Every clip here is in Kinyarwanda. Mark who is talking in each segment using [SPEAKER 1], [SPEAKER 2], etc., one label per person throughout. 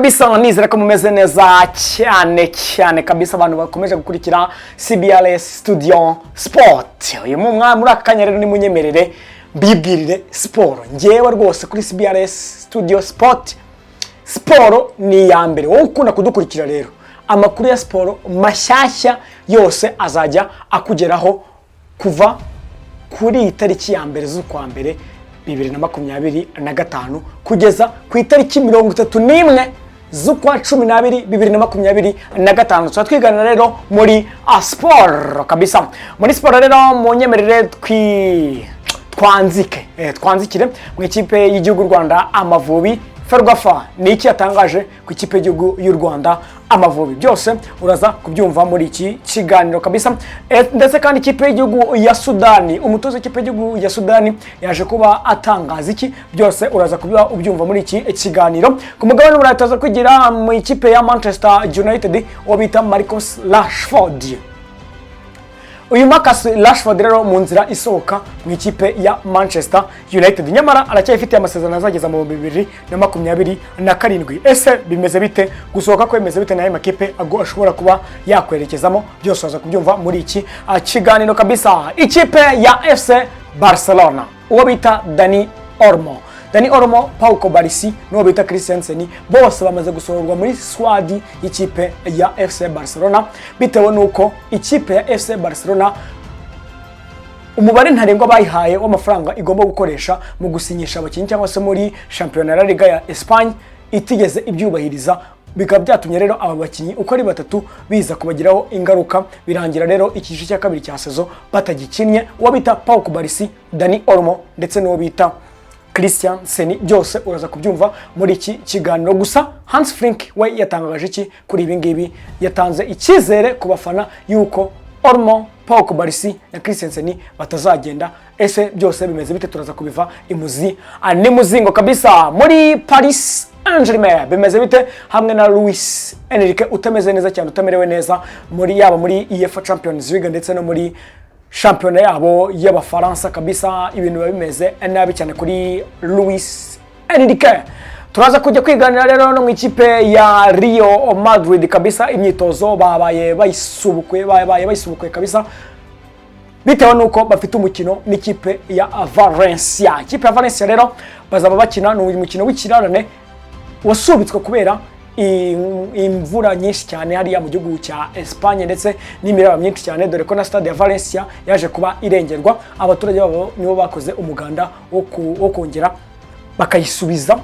[SPEAKER 1] Kabisa nizera ko mumeze neza cyane cyane kabisa, abantu bakomeje gukurikira CBRS Studio Sport. Uyu muri aka kanya rero nimunyemerere mbibwirire siporo. Ngewe rwose kuri CBRS Studio Sport, siporo ni iya mbere. Wowe ukunda kudukurikira rero, amakuru ya siporo mashyashya yose azajya akugeraho kuva kuri iyi tariki ya 1 z'ukwa mbere 2025 kugeza ku itariki 31 z'ukwa 12 2025. Tuba twiganira rero muri siporo kabisa. Muri siporo rero munyemerere twanzike twanzikire mu ikipe y'igihugu Rwanda Amavubi. Ferwafa ni iki yatangaje ku ikipe y'igihugu y'u Rwanda Amavubi? Byose uraza kubyumva muri iki kiganiro kabisa. Ndetse kandi ikipe y'igihugu ya Sudani, umutoza w'ikipe y'igihugu ya Sudani yaje kuba atangaza iki? Byose uraza kuba ubyumva muri iki kiganiro. Ku mugabane w'Uburayi tuza kugira mu ikipe ya Manchester United uwo bita Marcus Rashford. Uyu Marcus Rashford rero mu nzira isohoka mu ikipe ya Manchester United, nyamara aracyayifitiye amasezerano azageza mu 2027. Ese bimeze bite? Gusohoka kwe bimeze bite? N'ayo makipe ago ashobora kuba yakwerekezamo? Byose uraza kubyumva muri iki kiganiro kabisa. Ikipe ya FC Barcelona, uwo bita Dani Olmo, Dani Olmo, Pau Cubarsi n'uwo bita Christensen bose bamaze gusohorwa muri squad y'ikipe ya FC Barcelona, bitewe n'uko ikipe ya FC Barcelona umubare ntarengwa bayihaye w'amafaranga igomba gukoresha mu gusinyisha abakinnyi cyangwa se muri shampiyona ya La Liga ya Espagne itigeze ibyubahiriza. Bikaba byatumye rero aba bakinnyi uko ari batatu biza kubagiraho ingaruka, birangira rero igice cya kabiri cya saison batagikinnye, uwo bita Pau Cubarsi, Dani Olmo ndetse n'uwo bita Christensen. Byose uraza kubyumva muri iki kiganiro. Gusa Hans Flick we yatangaje iki kuri ibi ngibi? Yatanze icyizere ku bafana yuko Olmo, Pau Cubarsi na Christensen batazagenda. Ese byose bimeze bite? Turaza kubiva imuzi n'imuzingo kabisa. Muri Paris Saint-Germain bimeze bite hamwe na Luis Enrique utameze neza cyane, utamerewe neza muri yaba muri UEFA Champions League ndetse no muri shampiyona yabo y'Abafaransa kabisa? Ibintu biba bimeze nabi cyane kuri Luis Enrique. Turaza kujya kwiganira rero no mu ikipe ya Real Madrid kabisa. Imyitozo babaye bayisubukuye kabisa, bitewe n'uko bafite umukino n'ikipe ya Valencia. Ikipe ya Valencia rero bazaba bakina, ni umukino w'ikirarane wasubitswe kubera imvura nyinshi cyane hariya mu gihugu cya Espagne ndetse n'imiraba myinshi cyane, dore ko na stade ya Valencia yaje kuba irengerwa. Abaturage babo nibo bakoze umuganda wo kongera bakayisubiza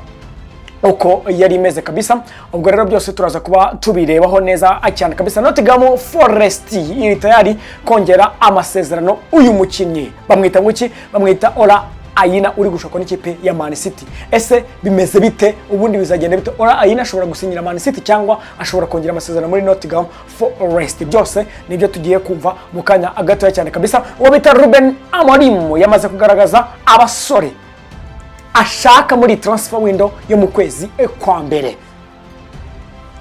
[SPEAKER 1] uko yari imeze kabisa. Ubwo rero byose turaza kuba tubirebaho neza cyane kabisa. Nottingham Forest iri tayari kongera amasezerano uyu mukinnyi bamwita nguki? Bamwita Ola Aina, uri gushakwa n'ikipe ya Man City. Ese bimeze bite? Ubundi bizagenda bite? Ola Aina ashobora gusinyira Man City cyangwa ashobora kongera amasezerano muri Nottingham Forest? Byose nibyo tugiye kumva mu kanya gatoya cyane kabisa. Uwo bita Ruben Amorim yamaze kugaragaza abasore ashaka muri transfer window yo mu kwezi kwa mbere.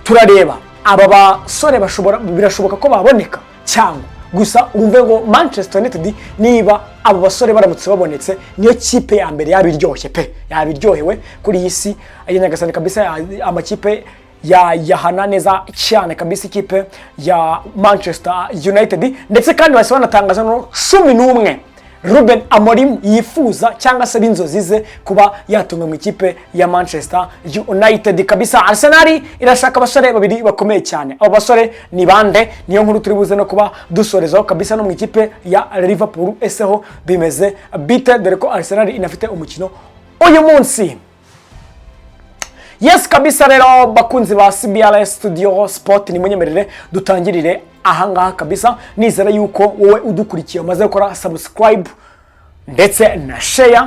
[SPEAKER 1] Turareba aba basore bashobora, birashoboka ko baboneka cyangwa gusa wumve ngo Manchester United, niba abo basore baramutse babonetse, niyo kipe ya mbere yaba iryoshye pe, yaba iryohewe kuri iyi si ya Nyagasani kabisa. Amakipe ya yahana neza cyane kabisa ikipe ya Manchester United. Ndetse kandi bahise banatangaza no 11 Ruben Amorim yifuza cyangwa se b'inzozi ze kuba yatunga mu ikipe ya Manchester United kabisa. Arsenal irashaka abasore babiri bakomeye cyane. Abo basore ni bande? Niyo nkuru turi buze no kuba dusorezaho kabisa. No mu ikipe ya Liverpool ese ho bimeze bite, dore ko Arsenal inafite umukino uyu munsi? Yes kabisa. Rero bakunzi ba CBRS Studio Sport, nimunyemerere dutangirire ahangaha kabisa. Nizera yuko wowe udukurikiye umaze gukora subscribe ndetse na share,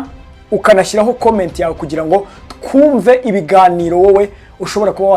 [SPEAKER 1] ukanashyiraho comment yawe kugira ngo twumve ibiganiro. Wowe ushobora kuba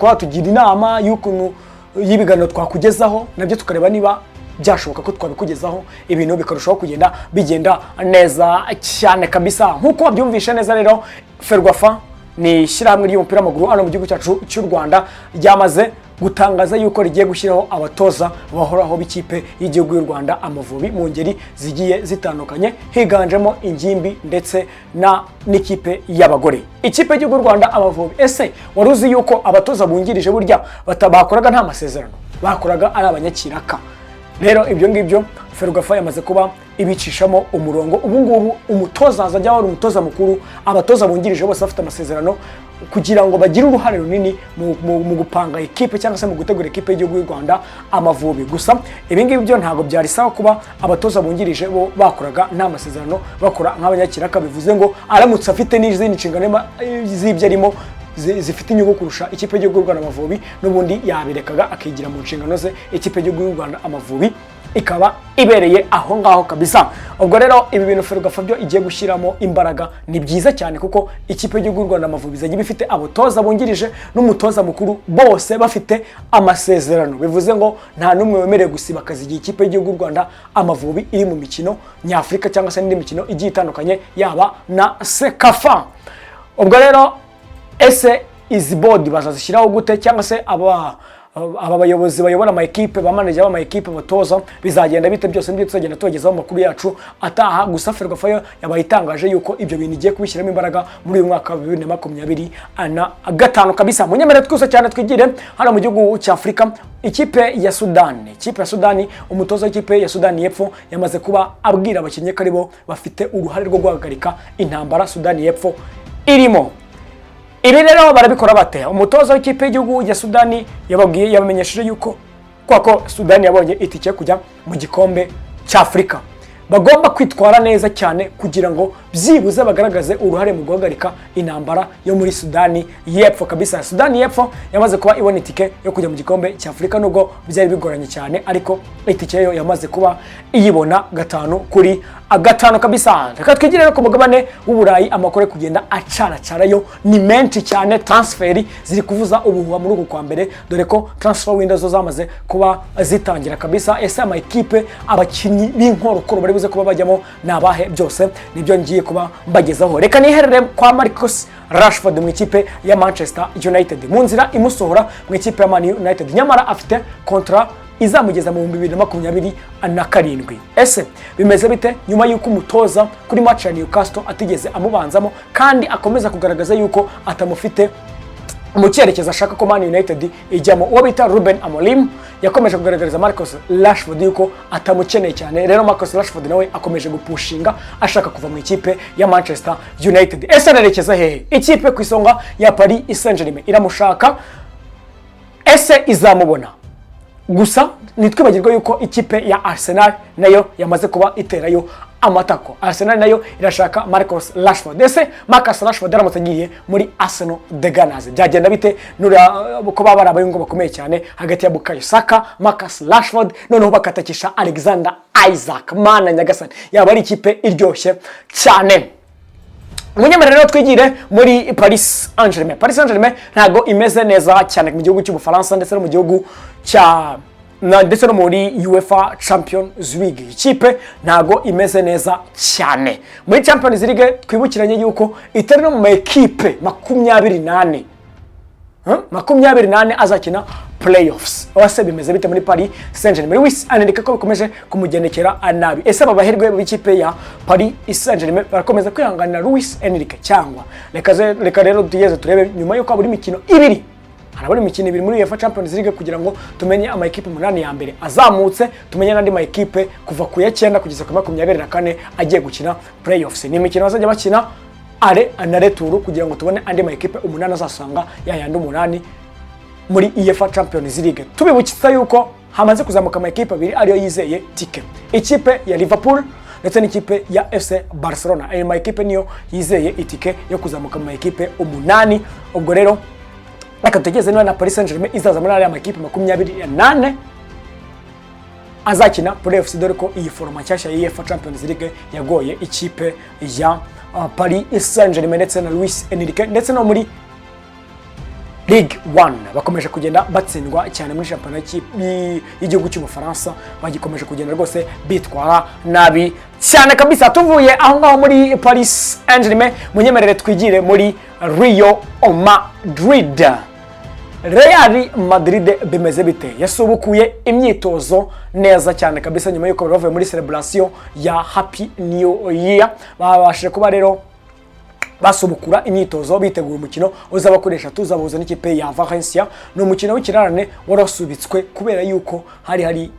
[SPEAKER 1] watugira inama y'ukuntu y'ibiganiro twakugezaho, nabyo tukareba niba byashoboka ko twabikugezaho, ibintu bikarushaho kugenda bigenda neza cyane kabisa. Nk'uko wabyumvishe neza rero, Ferwafa ni ishyirahamwe ry'umupira w'amaguru hano mu gihugu cyacu cy'u Rwanda ryamaze gutangaza yuko rigiye gushyiraho abatoza bahoraho b'ikipe y'igihugu y'u Rwanda Amavubi mu ngeri zigiye zitandukanye, higanjemo ingimbi ndetse na n'ikipe y'abagore. Ikipe y'igihugu y'u Rwanda Amavubi, ese wari uzi yuko abatoza bungirije burya bakoraga nta masezerano, bakoraga ari abanyakiraka? Rero ibyo ngibyo Ferwafa yamaze kuba ibicishamo umurongo. Ubu ngubu umutoza azajya ahora umutoza mukuru, abatoza bungirije bose bafite amasezerano, kugira ngo bagire uruhare runini mu gupanga ekipe cyangwa se mu gutegura ekipe y'igihugu y'u Rwanda Amavubi. Gusa ibi ngibi byo ntabwo byari sawa kuba abatoza bungirije bo bakoraga nta masezerano, bakora nk'abanyakiraka. Bivuze ngo aramutse afite n'izindi nshingano z'ibyo arimo zifite inyungu kurusha ikipe y'igihugu y'u Rwanda Amavubi, n'ubundi yabirekaga akigira mu nshingano ze, ikipe y'igihugu y'u Rwanda Amavubi ikaba ibereye aho ngaho kabisa. Ubwo rero ibi bintu Ferwafa byo igiye gushyiramo imbaraga ni byiza cyane, kuko ikipe y'igihugu y'u Rwanda Amavubi izajya iba ifite abatoza bungirije n'umutoza mukuru bose bafite amasezerano. Bivuze ngo nta n'umwe wemerewe gusiba akazi igihe ikipe y'igihugu y'u Rwanda Amavubi iri mu mikino nyafurika cyangwa se n'indi mikino igiye itandukanye, yaba na CECAFA. Ubwo rero ese izi board bazazishyiraho gute, cyangwa se aba bayobozi bayobora ama ekipe, ba manager b'ama ekipe, batoza, bizagenda bite? Byose nibyo tuzagenda tubagezaho amakuru yacu ataha. Gusa Ferwafa yo yabaye itangaje yuko ibyo bintu igiye kubishyiramo imbaraga muri uyu mwaka wa 2025 kabisa. Munyemere twese cyane twigire hano mu gihugu cya Afurika. Ikipe ya Sudani, umutoza w'ikipe ya Sudani y'Epfo yamaze kuba abwira abakinnyi ko aribo bafite uruhare rwo guhagarika intambara Sudani y'Epfo irimo. Ibi rero barabikora bate? Umutoza w'ikipe y'igihugu ya Sudani yababwiye, yabamenyesheje yuko kwa ko Sudani yabonye itike yo kujya mu gikombe cy'Afurika, bagomba kwitwara neza cyane kugira ngo byibuze bagaragaze uruhare mu guhagarika intambara yo muri Sudani y'Epfo kabisa. Sudani y'Epfo yamaze kuba ibona itike yo kujya mu gikombe cy'Afurika, nubwo byari bigoranye cyane, ariko itike yo yamaze kuba iyibona 5-5 kabisa. Reka twigire rero ku mugabane w'Uburayi. Amakuru ari kugenda acaracarayo ni menshi cyane. Transfer ziri kuvuza ubuhuha muri uku kwa mbere, dore ko transfer windows zo zamaze kuba zitangira kabisa. Ese ama ekipe, abakinnyi b'inkorokoro bari buze kuba bajyamo ni abahe? Byose nibyo ngiye kuba mbagezaho. Reka niherere kwa Marcus Rashford mu ikipe ya Manchester United, mu nzira imusohora mu ikipe ya Man United, nyamara afite contrat izamugeza mu 2027. Ese bimeze bite nyuma y'uko umutoza kuri match ya Newcastle atigeze amubanzamo, kandi akomeza kugaragaza yuko atamufite mu cyerekezo ashaka ko Man United ijyamo? Uwo bita Ruben Amorim yakomeje kugaragariza Marcus Rashford yuko atamukeneye cyane. Rero Marcus Rashford nawe akomeje gupushinga ashaka kuva mu ikipe ya Manchester United. Ese arerekeza hehe? Ikipe ku isonga ya Paris Saint-Germain iramushaka, ese izamubona? Gusa ntitwibagirwe yuko ikipe ya Arsenal nayo yamaze kuba iterayo amatako. Arsenal nayo irashaka Marcus Rashford. Ese Marcus Rashford aramutse agiye muri Arsenal the Gunners byagenda bite? Nuriya ko baba ari abayungu bakomeye cyane hagati ya Bukayo Saka, Marcus Rashford, noneho bakatakisha Alexander Isak, mana nyagasani, yaba ari ikipe iryoshye cyane. Munyemere rero twigire muri Paris Saint-Germain. Paris Saint-Germain ntago imeze neza cyane mu gihugu cy'Ubufaransa ndetse no mu gihugu cya ndetse no muri UEFA Champions League. Ikipe ntago imeze neza cyane muri Champions League. Twibukiranye yuko itari no mu ma ekipe 24, 24 azakina playoffs. Ese bimeze bite muri Paris Saint-Germain? Luis Enrique ko bikomeje kumugendekera nabi. Ese aba baherwe b'ikipe ya Paris Saint-Germain barakomeza kwihanganira Luis Enrique cyangwa? Reka rero tugeze turebe nyuma y'uko habura imikino ibiri, harabura imikino ibiri muri UEFA Champions League kugira ngo tumenye ama ekipe umunani ya mbere azamutse, tumenye n'andi ma ekipe kuva ku ya 9 kugeza ku 24 agiye gukina playoffs. Ni imikino bazajya bakina aller na retour kugira ngo tubone andi ma ekipe umunani azasanga ya yandi umunani muri UEFA Champions League. Tubibukitsa yuko hamaze kuzamuka ama ekipe abiri ariyo yizeye tike, ikipe ya Liverpool ndetse n'ikipe ya FC Barcelona. Ayo ma ekipe niyo yizeye itike yo kuzamuka mu ma ekipe umunani. Ubwo rero reka dutegereze niba na Paris Saint-Germain izaza muri ariya makipe 24 azakina playoffs, dore ko iyi format nshyashya ya UEFA Champions League yagoye ikipe ya Paris Saint-Germain ndetse na Luis Enrique. Ndetse no muri Ligue 1 bakomeje kugenda batsindwa cyane. Muri shampiyona y'igihugu cy'Ubufaransa bagikomeje kugenda rwose bitwara nabi cyane kabisa. Tuvuye aho ngaho muri Paris Saint-Germain, munyemerere twigire muri Real Madrid. Real Madrid bimeze bite? Yasubukuye imyitozo neza cyane kabisa nyuma y'uko bari bavuye muri celebration ya Happy New Year. Babashije kuba rero basubukura imyitozo bitegura umukino uzaba kuri 3 uzabahuza n'ikipe ya Valencia. Ni umukino w'ikirarane warasubitswe kubera yuko hari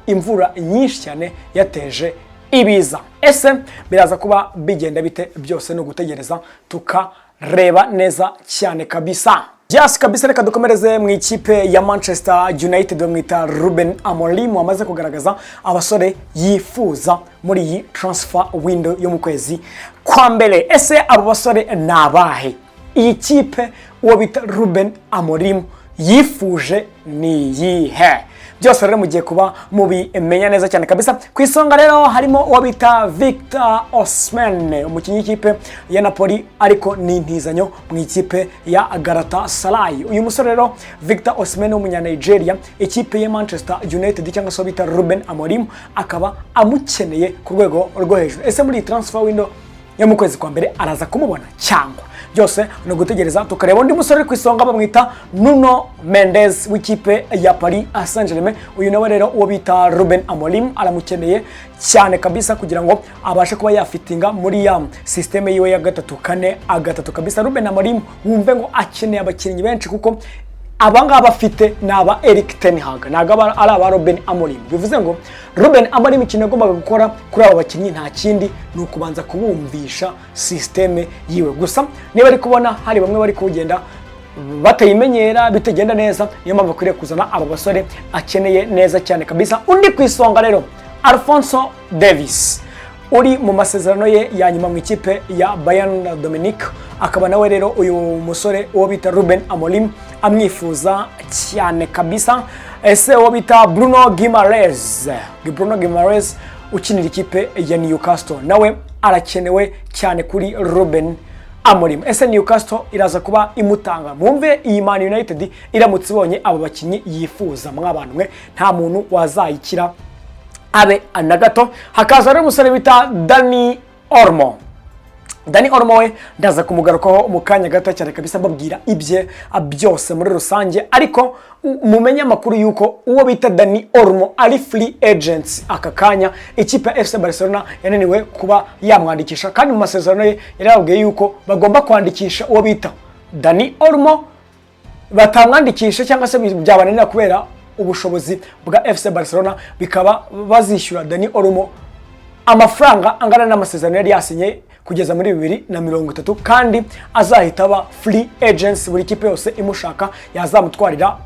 [SPEAKER 1] imvura nyinshi cyane yateje ibiza. Ese biraza kuba bigenda bite? Byose ni ugutegereza tukareba neza cyane kabisa. Yes kabisa, reka dukomereze mu ikipe ya Manchester United. Bamwita Ruben Amorim, wamaze kugaragaza abasore yifuza muri iyi transfer window yo mu kwezi kwa mbere. Ese abo basore ni abahe? Iyi kipe uwo bita Ruben Amorim yifuje ni iyihe? Byose rero mugiye kuba mubimenya neza cyane kabisa. Ku isonga rero harimo uwo bita Victor Osimhen, umukinnyi w'ikipe ya Napoli, ariko ni intizanyo mu ikipe ya Galatasaray. Uyu musore rero Victor Osimhen w'umunya-Nigeria, ikipe ya Manchester United cyangwa se uwo bita Ruben Amorim akaba amukeneye ku rwego rwo hejuru. Ese muri iyi transfer window yo mu kwezi kwa mbere araza kumubona cyangwa? Byose ni ugutegereza tukareba. Undi musore uri ku isonga bamwita Nuno Mendes w'ikipe ya Paris Saint-Germain. Uyu nawe rero uwo bita Ruben Amorim aramukeneye cyane kabisa kugira ngo abashe kuba yafitinga muri ya système yiwe ya 3-4-3 kabisa. Ruben Amorim wumve ngo akeneye abakinnyi benshi, kuko abangaba afite ni aba Eric Ten Hag, ntabwo aba ari aba Ruben Amorim. Bivuze ngo Ruben Amorim ikintu yagombaga gukora kuri aba bakinnyi nta kindi, ni ukubanza kubumvisha système yiwe. Gusa niba ari kubona hari bamwe bari kugenda batayimenyera, bitagenda neza, niyo mpamvu akwiriye kuzana aba basore akeneye neza cyane kabisa. Undi ku isonga rero, Alphonso Davies uri mu masezerano ye ya nyuma mu ikipe ya Bayern Munich, akaba nawe rero uyu musore uwo bita Ruben Amorim amwifuza cyane kabisa. Ese uwo bita Bruno Guimaraes, Bruno Guimaraes ukinira ikipe ya Newcastle, nawe arakenewe cyane kuri Ruben Amorim. Ese Newcastle iraza kuba imutanga? Mwumve, iyi Man United iramutse ibonye abo bakinnyi yifuza, mw'abantu mwe, nta muntu wazayikira abe na gato. Hakaza rero umusore bita Dani Olmo. Dani Olmo we ndaza kumugarukaho mu kanya gato cyane kabisa, mbabwira ibye byose muri rusange. Ariko mumenye amakuru y'uko uwo bita Dani Olmo ari free agent aka kanya. Ikipe ya FC Barcelona yananiwe kuba yamwandikisha, kandi mu masezerano ye yari yababwiye yuko bagomba kwandikisha uwo bita Dani Olmo. Batamwandikisha cyangwa se byabananira kubera ubushobozi bwa FC Barcelona, bikaba bazishyura Dani Olmo amafaranga angana n'amasezerano yari yasinye kugeza muri 2030, kandi azahita aba free agent, buri kipe yose imushaka yazamutwarira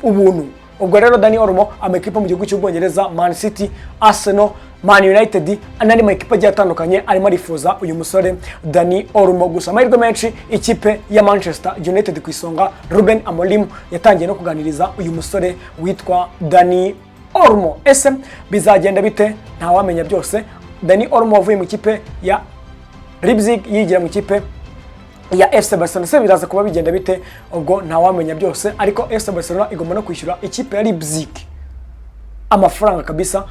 [SPEAKER 1] ubuntu. Ubwo rero Dani Olmo, amakipe mu gihugu cy'Ubwongereza, Man City, Arsenal, Man United n'andi makipe agiye atandukanye arimo arifuza uyu musore Dani Olmo. Gusa amahirwe menshi ikipe ya Manchester United, ku isonga Ruben Amorim, yatangiye no kuganiriza uyu musore witwa Dani Olmo. Ese bizagenda bite? Ntawamenya byose. Dani Olmo wavuye mu ikipe ya Leipzig yigira mu ikipe ya FC Barcelona, se biraza kuba bigenda bite? Ubwo ntawamenya byose, ariko FC Barcelona igomba no kwishyura ikipe ya Leipzig amafaranga kabisa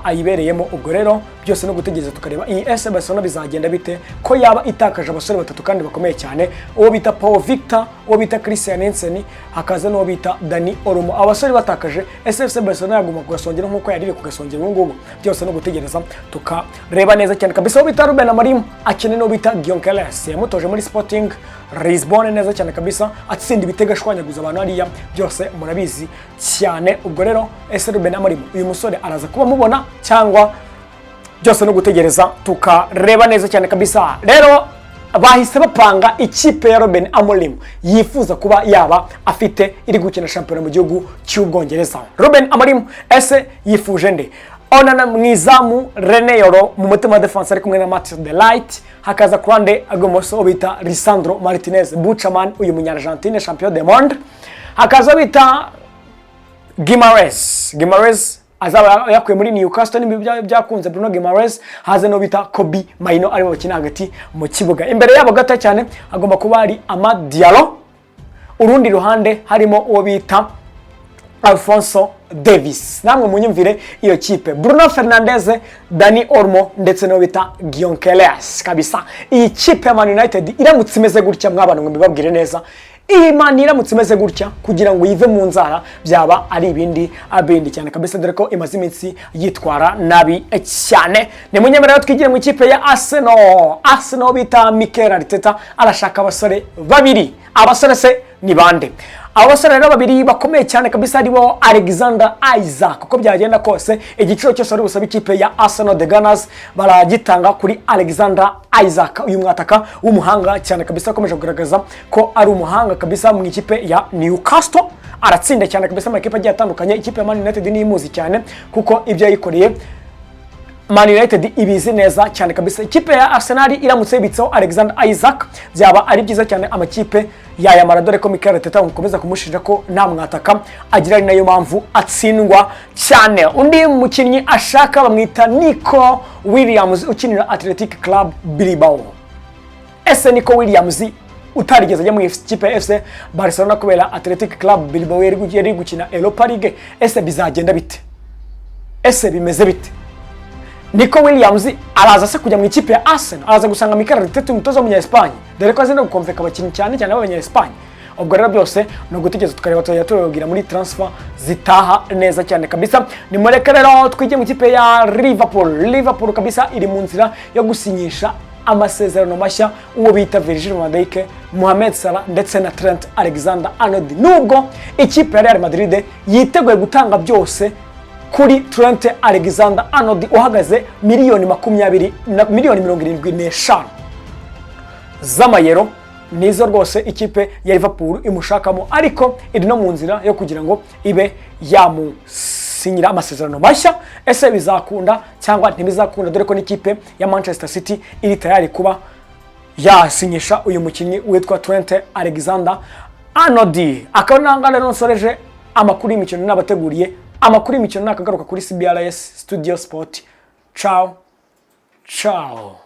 [SPEAKER 1] ayibereyemo. Ubwo rero byose no gutegereza tukareba iyi FC Barcelona bizagenda bite, ko yaba itakaje abasore batatu kandi bakomeye cyane: uwo bita Paul Victor, uwo bita Christian Jensen, hakaza n'uwo bita Dani Olmo. Abasore batakaje, ese FC Barcelona yaguma ku gasongero nk'uko yari iri ku gasongero ubu ngubu? Byose no gutegereza tukareba neza cyane kabisa. Uwo bita Ruben Amorim akina n'uwo bita Gyökeres, yamutoje muri Sporting Lisbonne neza cyane kabisa, atsinda ibitego, ashwanyaguza abantu hariya, byose murabizi cyane. Ubwo rero ese Ruben Amorim uyu musore araza kuba mubona cyangwa? Byose no gutegereza tukareba neza cyane kabisa. Rero bahise bapanga ikipe ya Ruben Amorim yifuza kuba yaba afite iri gukina shampiyona mu gihugu cy'Ubwongereza. Ruben Amorim ese yifuje nde? Onana mu izamu, Leny Yoro mu mutima wa defense ari kumwe na Matthijs de Ligt, hakaza ku ruhande rw'ibumoso bita Lisandro Martinez Buchaman, uyu munya-Argentine, champion du monde, hakaza bita Guimaraes. Guimaraes azaba yakuye muri Newcastle niba byakunze, Bruno Guimaraes, haze no bita Kobbie Mainoo arimo bakina hagati mu kibuga. Imbere yabo gato cyane hagomba kuba hari Amad Diallo, urundi ruhande harimo uwo bita Alphonso Davies. Namwe munyumvire iyo kipe: Bruno Fernandes, Dani Olmo ndetse n'uwo bita Gyökeres kabisa. Iyi kipe ya Man United iramutse imeze gutya, mwabana ngo mbibabwire neza, Iyi Man iramutse imeze gutya, kugira ngo yive mu nzara byaba ari ibindi bindi cyane kabisa, dore ko imaze iminsi yitwara nabi cyane. Ni munyemerera twigire mu ikipe ya Arsenal. Arsenal bita Mikel Arteta arashaka abasore babiri. Abasore se ni bande? Abo basore rero babiri bakomeye cyane kabisa aribo Alexander Isak. Uko byagenda kose, igiciro cyose ari busabe ikipe ya Arsenal, The Gunners baragitanga kuri Alexander Isak, uyu mwataka w'umuhanga cyane kabisa, akomeje kugaragaza ko ari umuhanga kabisa mu ikipe ya Newcastle. Aratsinda cyane kabisa mu makipe agiye atandukanye. Ikipe ya Man United niyo imuzi cyane, kuko ibyo yayikoreye Man United ibizi neza cyane kabisa. Ikipe ya Arsenal iramutse yibitseho Alexander Isak byaba ari byiza cyane, amakipe yayamara, dore ko Mikel Arteta mukomeza kumushinja ko nta mwataka agira, ari nayo mpamvu atsindwa cyane. Undi mukinnyi ashaka bamwita Nico Williams ukinira Athletic Club Bilbao. Ese Nico Williams utarigeze ajya mu ikipe ya FC Barcelona kubera Athletic Club Bilbao yari gukina Europa League, ese bizagenda bite? Ese bimeze bite? Nico Williams araza se kujya mu ikipe ya Arsenal? Araza gusanga Mikel Arteta, umutoza w'umunya Espagne, dore ko azi no gukomveka abakinnyi, cyane cyane b'abanya Espagne. Ubwo rero byose ni ugutegereza tukareba, tuzajya tubabwira muri transfer zitaha neza cyane kabisa. Nimureke rero twige mu ikipe ya Liverpool. Liverpool kabisa iri mu nzira yo gusinyisha amasezerano mashya uwo bita Virgil van Dijk, Mohamed Salah ndetse na Trent Alexander-Arnold, nubwo ikipe ya Real Madrid yiteguye gutanga byose kuri Trent Alexander-Arnold uhagaze miliyoni 20 na miliyoni 75 z'amayero, nizo rwose ikipe ya Liverpool imushakamo, ariko iri no mu nzira yo kugira ngo ibe yamusinyira amasezerano mashya. Ese bizakunda cyangwa ntibizakunda? Dore ko n'ikipe ya Manchester City iri tayari kuba yasinyisha uyu mukinnyi witwa Trent Alexander Arnold. Akaba nanga rero nsoreje amakuru y'imikino nabateguriye. Amakuru y'imikino nakagaruka kuri CBRS Studio Sport. Ciao ciao.